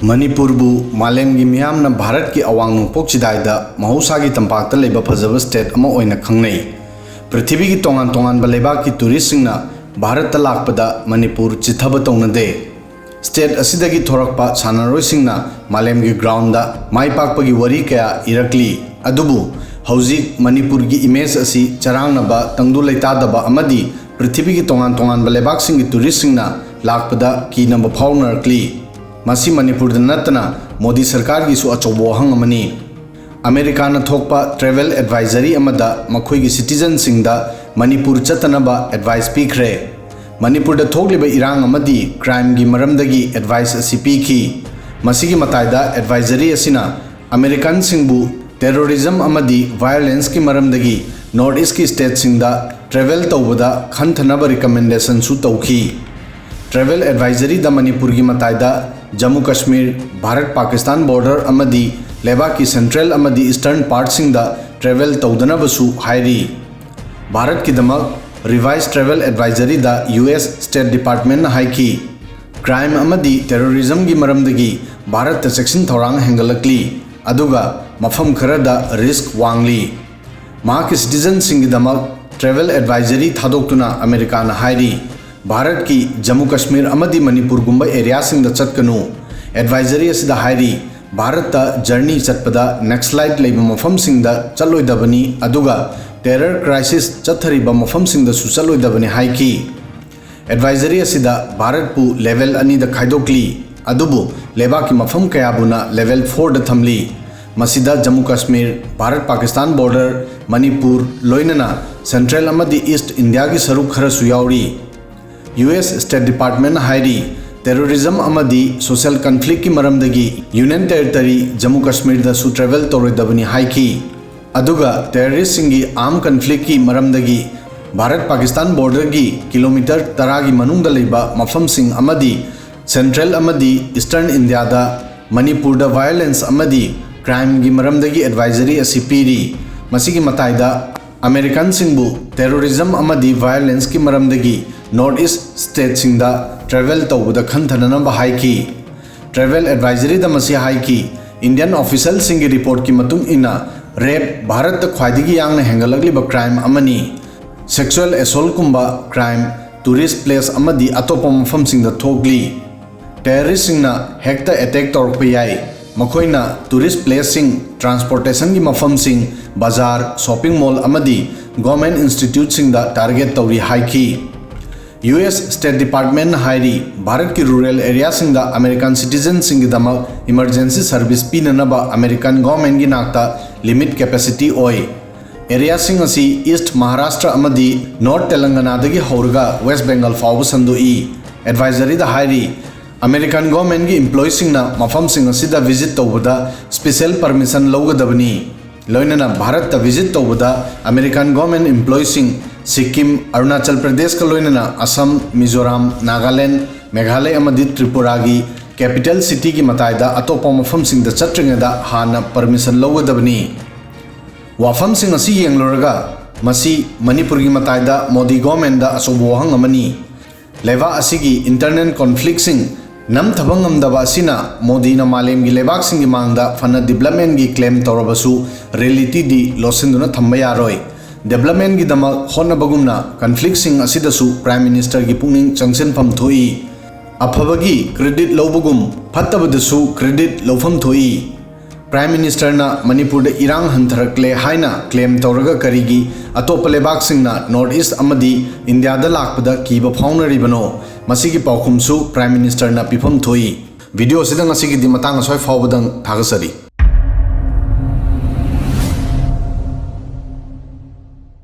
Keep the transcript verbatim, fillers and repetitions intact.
ꯃꯅꯤꯄꯨꯔꯕꯨ ꯃꯥꯂꯦꯝꯒꯤ ꯃꯤꯌꯥꯝꯅ ꯚꯥꯔꯠꯀꯤ ꯑꯋꯥꯡ ꯅꯣꯡꯄꯣꯛ ꯆꯤꯗꯥꯏꯗ ꯃꯍꯧꯁꯥꯒꯤ ꯇꯝꯄꯥꯛꯇ ꯂꯩꯕ ꯐꯖꯕ ꯁ꯭ꯇꯦꯠ ꯑꯃ ꯑꯣꯏꯅ ꯈꯪꯅꯩ꯫ ꯄ꯭ꯔꯤꯊꯤꯕꯤꯒꯤ ꯇꯣꯉꯥꯟ ꯇꯣꯉꯥꯟꯕ ꯂꯩꯕꯥꯛꯀꯤ ꯇꯨꯔꯤꯁꯁꯤꯡꯅ ꯚꯥꯔꯠꯇ ꯂꯥꯛꯄꯗ ꯃꯅꯤꯄꯨꯔ ꯆꯤꯠꯊꯕ ꯇꯧꯅꯗꯦ꯫ ꯁ꯭ꯇꯦꯠ ꯑꯁꯤꯗꯒꯤ ꯊꯣꯔꯛꯄ ꯁꯥꯟꯅꯔꯣꯏꯁꯤꯡꯅ ꯃꯥꯂꯦꯝꯒꯤ ꯒ꯭ꯔꯥꯎꯟꯗ ꯃꯥꯏ ꯄꯥꯛꯄꯒꯤ ꯋꯥꯔꯤ ꯀꯌꯥ ꯏꯔꯛꯂꯤ꯫ ꯑꯗꯨꯕꯨ ꯍꯧꯖꯤꯛ ꯃꯅꯤꯄꯨꯔꯒꯤ ꯏꯃꯦꯖ ꯑꯁꯤ ꯆꯔꯥꯡꯅꯕ, ꯇꯪꯗꯨ ꯂꯩꯇꯥꯗꯕ ꯑꯃꯗꯤ ꯄ꯭ꯔꯤꯊꯤꯕꯤꯒꯤ ꯇꯣꯉꯥꯟ ꯇꯣꯉꯥꯟꯕ ꯂꯩꯕꯥꯛꯁꯤꯡꯒꯤ ꯇꯨꯔꯤꯁꯁꯤꯡꯅ ꯂꯥꯛꯄꯗ ꯀꯤꯅꯕ ꯐꯥꯎꯅꯔꯛꯂꯤ꯫ ꯃꯁꯤ ꯃꯅꯤꯄꯨꯔꯗ ꯅꯠꯇꯅ ꯃꯣꯗꯤ ꯁꯔꯀꯥꯔꯒꯤꯁꯨ ꯑꯆꯧꯕ ꯋꯥꯍꯪ ꯑꯃꯅꯤ꯫ ꯑꯃꯦꯔꯤꯀꯥꯅ ꯊꯣꯛꯄ ꯇ꯭ꯔꯦꯚꯦꯜ ꯑꯦꯗꯚꯥꯏꯖꯔꯤ ꯑꯃꯗ ꯃꯈꯣꯏꯒꯤ ꯁꯤꯇꯤꯖꯟꯁꯤꯡꯗ ꯃꯅꯤꯄꯨꯔ ꯆꯠꯇꯅꯕ ꯑꯦꯗꯚꯥꯏꯁ ꯄꯤꯈ꯭ꯔꯦ꯫ ꯃꯅꯤꯄꯨꯔꯗ ꯊꯣꯛꯂꯤꯕ ꯏꯔꯥꯡ ꯑꯃꯗꯤ ꯀ꯭ꯔꯥꯏꯝꯒꯤ ꯃꯔꯝꯗꯒꯤ ꯑꯦꯗꯚꯥꯏꯁ ꯑꯁꯤ ꯄꯤꯈꯤ꯫ ꯃꯁꯤꯒꯤ ꯃꯇꯥꯏꯗ ꯑꯦꯗꯚꯥꯏꯖꯔꯤ ꯑꯁꯤꯅ ꯑꯃꯦꯔꯤꯀꯟꯁꯤꯡꯕꯨ ꯇꯦꯔꯣꯔꯤꯖꯝ ꯑꯃꯗꯤ ꯚꯥꯏꯑꯣꯂꯦꯟꯁꯀꯤ ꯃꯔꯝꯗꯒꯤ ꯅꯣꯔꯠ ꯏꯁꯀꯤ ꯁ꯭ꯇꯦꯠꯁꯤꯡꯗ ꯇ꯭ꯔꯦꯚꯦꯜ ꯇꯧꯕꯗ ꯈꯟꯊꯅꯕ ꯔꯤꯀꯃꯦꯟꯗꯦꯁꯟꯁꯨ ꯇꯧꯈꯤ꯫ ꯇ꯭ꯔꯦꯚꯦꯜ ꯑꯦꯗꯚꯥꯏꯖꯔꯤꯗ ꯃꯅꯤꯄꯨꯔꯒꯤ ꯃꯇꯥꯏꯗ ꯖꯝꯃꯨ ꯀꯥꯁꯃꯤꯔ, ꯚꯥꯔꯠ ꯄꯥꯀꯤꯁꯇꯥꯟ ꯕꯣꯔꯗꯔ ꯑꯃꯗꯤ ꯂꯩꯕꯥꯛꯀꯤ ꯁꯦꯟꯇ꯭ꯔꯦꯜ ꯑꯃꯗꯤ ꯏꯁꯇꯔꯟ ꯄꯥꯔꯠꯁꯤꯡꯗ ꯇ꯭ꯔꯦꯚꯦꯜ ꯇꯧꯗꯅꯕꯁꯨ ꯍꯥꯏꯔꯤ꯫ ꯚꯥꯔꯠꯀꯤꯗꯃꯛ ꯔꯤꯚꯥꯏꯁ ꯇ꯭ꯔꯦꯚꯦꯜ ꯑꯦꯗꯚꯥꯏꯖꯔꯤꯗ ꯌꯨ ꯑꯦꯁ ꯁ꯭ꯇꯦꯠ ꯗꯤꯄꯥꯔꯠꯃꯦꯟꯠꯅ ꯍꯥꯏꯈꯤ, ꯀ꯭ꯔꯥꯏꯝ ꯑꯃꯗꯤ ꯇꯦꯔꯣꯔꯤꯖꯝꯒꯤ ꯃꯔꯝꯗꯒꯤ ꯚꯥꯔꯠꯇ ꯆꯦꯛꯁꯤꯟ ꯊꯧꯔꯥꯡ ꯍꯦꯟꯒꯠꯂꯛꯂꯤ, ꯑꯗꯨꯒ ꯃꯐꯝ ꯈꯔꯗ ꯔꯤꯁ꯭ꯛ ꯋꯥꯡꯂꯤ꯫ ꯃꯍꯥꯛꯀꯤ ꯁꯤꯇꯤꯖꯟꯁꯤꯡꯒꯤꯗꯃꯛ ꯇ꯭ꯔꯦꯚꯦꯜ ꯑꯦꯗꯚꯥꯏꯖꯔꯤ ꯊꯥꯗꯣꯛꯇꯨꯅ ꯑꯃꯦꯔꯤꯀꯥꯅ ꯍꯥꯏꯔꯤ, ꯚꯥꯔꯠꯀꯤ ꯖꯝꯃꯨ ꯀꯥꯁꯃꯤꯔ ꯑꯃꯗꯤ ꯃꯅꯤꯄꯨꯔꯒꯨꯝꯕ ꯑꯦꯔꯤꯌꯥꯁꯤꯡꯗ ꯆꯠꯀꯅꯨ꯫ ꯑꯦꯗꯚꯥꯏꯖꯔꯤ ꯑꯁꯤꯗ ꯍꯥꯏꯔꯤ, ꯚꯥꯔꯠꯇ ꯖꯔꯅꯤ ꯆꯠꯄꯗ ꯅꯛꯁꯂꯥꯏꯠ ꯂꯩꯕ ꯃꯐꯝꯁꯤꯡꯗ ꯆꯠꯂꯣꯏꯗꯕꯅꯤ, ꯑꯗꯨꯒ ꯇꯦꯔꯔ ꯀ꯭ꯔꯥꯏꯁꯤꯁ ꯆꯠꯊꯔꯤꯕ ꯃꯐꯝꯁꯤꯡꯗꯁꯨ ꯆꯠꯂꯣꯏꯗꯕꯅꯤ ꯍꯥꯏꯈꯤ꯫ ꯑꯦꯗꯚꯥꯏꯖꯔꯤ ꯑꯁꯤꯗ ꯚꯥꯔꯠꯄꯨ ꯂꯦꯚꯦꯜ ꯑꯅꯤꯗ ꯈꯥꯏꯗꯣꯛꯂꯤ, ꯑꯗꯨꯕꯨ ꯂꯩꯕꯥꯛꯀꯤ ꯃꯐꯝ ꯀꯌꯥꯕꯨꯅ ꯂꯦꯚꯦꯜ ꯐꯣꯔꯗ ꯊꯝꯂꯤ꯫ ꯃꯁꯤꯗ ꯖꯝꯃꯨ ꯀꯥꯁꯃꯤꯔ, ꯚꯥꯔꯠ ꯄꯥꯀꯤꯁꯇꯥꯟ ꯕꯣꯔꯗꯔ, ꯃꯅꯤꯄꯨꯔ, ꯂꯣꯏꯅꯅ ꯁꯦꯟꯇ꯭ꯔꯦꯜ ꯑꯃꯗꯤ ꯏꯁ꯭ꯠ ꯏꯟꯗꯤꯌꯥꯒꯤ ꯁꯔꯨꯛ ꯈꯔꯁꯨ ꯌꯥꯎꯔꯤ꯫ ꯌꯨ ꯑꯦꯁ ꯁ꯭ꯇꯦꯠ ꯗꯤꯄꯥꯔꯠꯃꯦꯟꯠꯅ ꯍꯥꯏꯔꯤ, ꯇꯦꯔꯣꯔꯤꯖꯝ ꯑꯃꯗꯤ ꯁꯣꯁꯤꯌꯦꯜ ꯀꯟꯐ꯭ꯂꯤꯛꯀꯤ ꯃꯔꯝꯗꯒꯤ ꯌꯨꯅꯤꯌꯟ ꯇꯦꯔꯤꯇꯣꯔꯤ ꯖꯝꯃꯨ ꯀꯥꯁꯃꯤꯔꯗꯁꯨ ꯇ꯭ꯔꯦꯚꯦꯜ ꯇꯧꯔꯣꯏꯗꯕꯅꯤ ꯍꯥꯏꯈꯤ꯫ ꯑꯗꯨꯒ ꯇꯦꯔꯣꯔꯤꯁꯁꯤꯡꯒꯤ ꯑꯥꯔꯝ ꯀꯟꯐ꯭ꯂꯤꯛꯀꯤ ꯃꯔꯝꯗꯒꯤ ꯚꯥꯔꯠ ꯄꯥꯀꯤꯁꯇꯥꯟ ꯕꯣꯔꯗꯔꯒꯤ ꯀꯤꯂꯣꯃꯤꯇꯔ ꯇꯔꯥꯒꯤ ꯃꯅꯨꯡꯗ ꯂꯩꯕ ꯃꯐꯝꯁꯤꯡ ꯑꯃꯗꯤ ꯁꯦꯟꯇ꯭ꯔꯦꯜ ꯑꯃꯗꯤ ꯏꯁꯇꯔꯟ ꯏꯟꯗꯤꯌꯥꯗ ꯃꯅꯤꯄꯨꯔꯗ ꯚꯥꯏꯑꯣꯂꯦꯟꯁ ꯑꯃꯗꯤ ꯀ꯭ꯔꯥꯏꯝꯒꯤ ꯃꯔꯝꯗꯒꯤ ꯑꯦꯗꯚꯥꯏꯖꯔꯤ ꯑꯁꯤ ꯄꯤꯔꯤ꯫ ꯃꯁꯤꯒꯤ ꯃꯇꯥꯏꯗ ꯑꯃꯦꯔꯤꯀꯟꯁꯤꯡꯕꯨ ꯇꯦꯔꯣꯔꯤꯖꯝ ꯑꯃꯗꯤ ꯚꯥꯏꯑꯣꯂꯦꯟꯁꯀꯤ ꯃꯔꯝꯗꯒꯤ ꯅꯣꯔꯠ ꯏꯁ꯭ꯠ ꯁ꯭ꯇꯦꯠꯁꯤꯡꯗ ꯇ꯭ꯔꯦꯚꯦꯜ ꯇꯧꯕꯗ ꯈꯟꯊꯅꯅꯕ ꯍꯥꯏꯈꯤ꯫ ꯇ꯭ꯔꯦꯚꯦꯜ ꯑꯦꯗꯚꯥꯏꯖꯔꯤꯗ ꯃꯁꯤ ꯍꯥꯏꯈꯤ, "ꯏꯟꯗꯤꯌꯟ ꯑꯣꯐꯤꯁꯤꯌꯦꯜꯁꯤꯡꯒꯤ ꯔꯤꯄꯣꯔꯠꯀꯤ ꯃꯇꯨꯡ ꯏꯟꯅ, ꯔꯦꯞ ꯚꯥꯔꯠꯇ ꯈ꯭ꯋꯥꯏꯗꯒꯤ ꯌꯥꯡꯅ ꯍꯦꯟꯒꯠꯂꯛꯂꯤꯕ ꯀ꯭ꯔꯥꯏꯝ ꯑꯃꯅꯤ꯫ ꯁꯦꯛꯁꯨꯑꯦꯜ ꯑꯦꯁꯣꯜꯠꯀꯨꯝꯕ ꯀ꯭ꯔꯥꯏꯝ ꯇꯨꯔꯤꯁ ꯄ꯭ꯂꯦꯁ ꯑꯃꯗꯤ ꯑꯇꯣꯞꯄ ꯃꯐꯝꯁꯤꯡꯗ ꯊꯣꯛꯂꯤ꯫ ꯇꯦꯔꯣꯔꯤꯁꯁꯤꯡꯅ ꯍꯦꯛꯇ ꯑꯦꯇꯦꯛ ꯇꯧꯔꯛꯄ ꯌꯥꯏ꯫ ꯃꯈꯣꯏꯅ ꯇꯨꯔꯤꯁ ꯄ꯭ꯂꯦꯁꯁꯤꯡ, ꯇ꯭ꯔꯥꯟꯁꯄꯣꯔꯇꯦꯁꯟꯒꯤ ꯃꯐꯝꯁꯤꯡ, ꯕꯖꯥꯔ, ꯁꯣꯄꯤꯡ ꯃꯣꯜ ꯑꯃꯗꯤ ꯒꯣꯔꯃꯦꯟ ꯏꯟꯁꯇꯤꯇ꯭ꯌꯨꯠꯁꯤꯡꯗ ꯇꯥꯔꯒꯦꯠ ꯇꯧꯔꯤ" ꯍꯥꯏꯈꯤ꯫ ꯌꯨ ꯑꯦꯁ ꯁ꯭ꯇꯦꯠ ꯗꯤꯄꯥꯔꯠꯃꯦꯟꯠꯅ ꯍꯥꯏꯔꯤ, ꯚꯥꯔꯠꯀꯤ ꯔꯨꯔꯦꯜ ꯑꯦꯔꯤꯌꯥꯁꯤꯡꯗ ꯑꯃꯦꯔꯤꯀꯥꯟ ꯁꯤꯇꯤꯖꯟꯁꯤꯡꯒꯤꯗꯃꯛ ꯏꯃꯔꯖꯦꯟꯁꯤ ꯁꯔꯚꯤꯁ ꯄꯤꯅꯅꯕ ꯑꯃꯦꯔꯤꯀꯥꯟ ꯒꯣꯔꯃꯦꯟꯒꯤ ꯅꯥꯛꯇ ꯂꯤꯃꯤꯠ ꯀꯦꯄꯦꯁꯤꯇꯤ ꯑꯣꯏ꯫ ꯑꯦꯔꯤꯌꯥꯁꯤꯡ ꯑꯁꯤ ꯏꯁ꯭ꯠ ꯃꯍꯥꯔꯥꯁꯇ꯭ꯔ ꯑꯃꯗꯤ ꯅꯣꯔꯠ ꯇꯦꯂꯪꯒꯅꯥꯗꯒꯤ ꯍꯧꯔꯒ ꯋꯦꯁ꯭ꯠ ꯕꯦꯡꯒꯜ ꯐꯥꯎꯕ ꯁꯟꯗꯣꯛꯏ꯫ ꯑꯦꯗꯚꯥꯏꯖꯔꯤꯗ ꯍꯥꯏꯔꯤ, ꯑꯃꯦꯔꯤꯀꯥꯟ ꯒꯣꯔꯃꯦꯟꯒꯤ ꯏꯝꯄ꯭ꯂꯣꯌꯤꯁꯤꯡꯅ ꯃꯐꯝꯁꯤꯡ ꯑꯁꯤꯗ ꯚꯤꯖꯤꯠ ꯇꯧꯕꯗ ꯁ꯭ꯄꯦꯁꯤꯌꯦꯜ ꯄꯔꯃꯤꯁꯟ ꯂꯧꯒꯗꯕꯅꯤ꯫ ꯂꯣꯏꯅꯅ ꯚꯥꯔꯠꯇ ꯚꯤꯖꯤꯠ ꯇꯧꯕꯗ ꯑꯃꯦꯔꯤꯀꯥꯟ ꯒꯣꯔꯃꯦꯟ ꯏꯝꯄ꯭ꯂꯣꯌꯤꯁꯤꯡ ꯁꯤꯛꯀꯤꯝ, ꯑꯔꯨꯅꯥꯆꯜ ꯄ꯭ꯔꯗꯦꯁꯀ ꯂꯣꯏꯅꯅ ꯑꯁꯥꯝ, ꯃꯤꯖꯣꯔꯥꯝ, ꯅꯥꯒꯥꯂꯦꯟ, ꯃꯦꯘꯥꯂꯌ ꯑꯃꯗꯤ ꯇ꯭ꯔꯤꯄꯨꯔꯥꯒꯤ ꯀꯦꯄꯤꯇꯦꯜ ꯁꯤꯇꯤꯒꯤ ꯃꯇꯥꯏꯗ ꯑꯇꯣꯞꯄ ꯃꯐꯝꯁꯤꯡꯗ ꯆꯠꯇ꯭ꯔꯤꯉꯩꯗ ꯍꯥꯟꯅ ꯄꯔꯃꯤꯁꯟ ꯂꯧꯒꯗꯕꯅꯤ꯫ ꯋꯥꯐꯝꯁꯤꯡ ꯑꯁꯤ ꯌꯦꯡꯂꯨꯔꯒ, ꯃꯁꯤ ꯃꯅꯤꯄꯨꯔꯒꯤ ꯃꯇꯥꯏꯗ ꯃꯣꯗꯤ ꯒꯣꯔꯃꯦꯟꯗ ꯑꯆꯧꯕ ꯋꯥꯍꯪ ꯑꯃꯅꯤ꯫ ꯂꯩꯕꯥꯛ ꯑꯁꯤꯒꯤ ꯏꯟꯇꯔꯅꯦꯜ ꯀꯣꯟꯐ꯭ꯂꯤꯛꯁꯤꯡ ꯅꯝꯊꯕ ꯉꯝꯗꯕ ꯑꯁꯤꯅ ꯃꯣꯗꯤꯅ ꯃꯥꯂꯦꯝꯒꯤ ꯂꯩꯕꯥꯛꯁꯤꯡꯒꯤ ꯃꯥꯡꯗ ꯐꯅ ꯗꯤꯕ꯭ꯂꯞꯃꯦꯟꯒꯤ ꯀ꯭ꯂꯦꯝ ꯇꯧꯔꯕꯁꯨ, ꯔꯤꯌꯦꯂꯤꯇꯤꯗꯤ ꯂꯣꯠꯁꯤꯟꯗꯨꯅ ꯊꯝꯕ ꯌꯥꯔꯣꯏ꯫ ꯗꯤꯕ꯭ꯂꯞꯃꯦꯟꯒꯤꯗꯃꯛ ꯍꯣꯠꯅꯕꯒꯨꯝꯅ ꯀꯟꯐ꯭ꯂꯤꯛꯁꯤꯡ ꯑꯁꯤꯗꯁꯨ ꯄ꯭ꯔꯥꯏꯝ ꯃꯤꯅꯤꯁꯇꯔꯒꯤ ꯄꯨꯛꯅꯤꯡ ꯆꯪꯁꯤꯟꯐꯝ ꯊꯣꯛꯏ꯫ ꯑꯐꯕꯒꯤ ꯀ꯭ꯔꯦꯗꯤꯠ ꯂꯧꯕꯒꯨꯝ, ꯐꯠꯇꯕꯗꯁꯨ ꯀ꯭ꯔꯦꯗꯤꯠ ꯂꯧꯐꯝ ꯊꯣꯛꯏ꯫ ꯄ꯭ꯔꯥꯏꯝ ꯃꯤꯅꯤꯁꯇꯔꯅ ꯃꯅꯤꯄꯨꯔꯗ ꯏꯔꯥꯡ ꯍꯟꯊꯔꯛꯂꯦ ꯍꯥꯏꯅ ꯀ꯭ꯂꯦꯝ ꯇꯧꯔꯒ ꯀꯔꯤꯒꯤ ꯑꯇꯣꯞꯄ ꯂꯩꯕꯥꯛꯁꯤꯡꯅ ꯅꯣꯔꯠ ꯏꯁ꯭ꯠ ꯑꯃꯗꯤ ꯏꯟꯗꯤꯌꯥꯗ ꯂꯥꯛꯄꯗ ꯀꯤꯕ ꯐꯥꯎꯅꯔꯤꯕꯅꯣ? ꯃꯁꯤꯒꯤ ꯄꯥꯎꯈꯨꯝꯁꯨ ꯄ꯭ꯔꯥꯏꯝ ꯃꯤꯅꯤꯁꯇꯔꯅ ꯄꯤꯐꯝ ꯊꯣꯛꯏ꯫ ꯚꯤꯗꯤꯑꯣ ꯑꯁꯤꯗ ꯉꯁꯤꯒꯤꯗꯤ ꯃꯇꯥꯡ ꯑꯁ꯭ꯋꯥꯏ ꯐꯥꯎꯕꯗꯪ꯫ ꯊꯥꯒꯠꯆꯔꯤ꯫